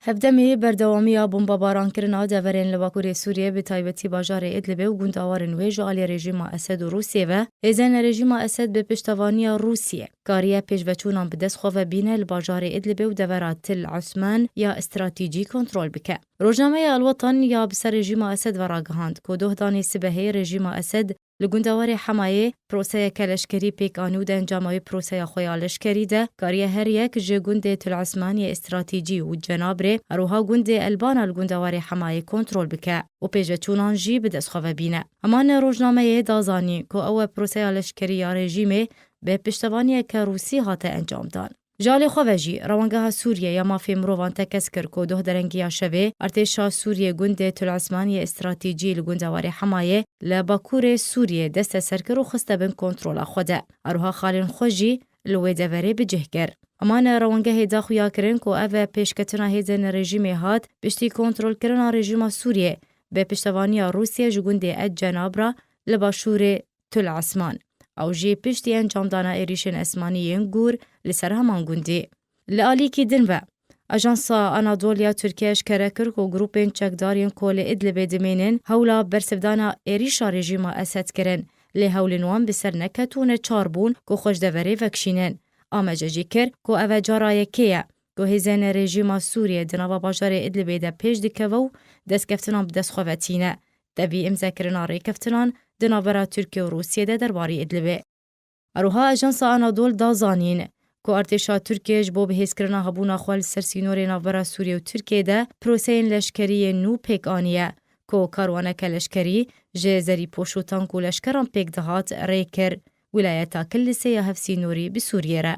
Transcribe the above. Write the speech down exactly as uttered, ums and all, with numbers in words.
Hevdemê berdewamiya bombebaran kirina deverên li Bakurê Sûriyê, bi taybetî bajarê Idlibê û gundewarên wê ji alî rejîma Esed û Rûsiyê ve, hêzên rejîma Esed bi piştevaniya Rûsiyê kariye pêşveçûnan bi dest xwe ve bîne li bajarê Idlibê û devera Til Esman ya stratejî kontrol bike. Rojnameya El Watan ya bi ser rejîma Esed ve ragihand ku dohdanê sibehê rejîma Esed li gundewarê Hemayê proseyeke leşkerî pêk anî û di encama wê proseya xwe ya leşkerî de kariye her yek ji gundê Til Esman yê stratejî û Cenabrê, her wiha gundê Elbana li gundewarê Hemayê kontrol bike û pêşveçûnan jî bi dest xwe ve bîne. Heman rojnameyê da zanîn ku ew e proseya leşkerî ya rejîmê bi piştevaniyeke Rûsî hate encamdan. Ji alî xwe ve jî, Rewangeha Sûriyê ya Mafê Mirovan tekez kir ku doh derengiya şevê, artêşa Sûriyê gundê Til Esman yê stratejî li gundewarê Hemayê li bakurê Sûriyê desteser kir û xiste bin kontrola xwe de. Her wiha xalên xwe jî li wê deverê bi cih kir. Heman rewangehê da xuya kirin ku ev e pêşketina hêzên rejîmê hat piştî kontrolkirina rejîma Sûriyê bi piştevaniya Rûsiyê ji gundê El Cenabra li başûrê Til Esman. Ew jî piştî encamdana êrîşên esmanî yên gûr li ser heman gundî. Li alîkî din ve, Ajansa Anadolu ya Tirkiye eşkere kir ku grûpên çekdar yên ku li Idlibê dimînin hewla bersivdana êrîşa rejîma Esed kirin, lê hewlên wan bi ser neket û neçar bûn ku xwe ji deverê vekişînin. Amece jî kir ku ev e cara yekê ye ku hêzên rejîma Sûriyê di nava bajarê Idlibê de pêş dikeve û destkeftinan bi dest xwe ve tîne. Tevî îmzekirina rêkeftinan di navbera Tirkiye û Rûsiyê de derbarî Idlibê. Her wiha Ajansa Anadolu da zanîn ku artêşa Tirkiye ji bo bihêzkirina hebûna xwe li ser sînorê navbera Sûriyê û Tirkiyê de proseyên leşkerî yên nû pêk aniye ku karwaneke leşkerî ji zerîpoş û tank û leşkeran pêk dihat rê kir wîlayeta Killisê ya hevsînorî bi Sûriyê re.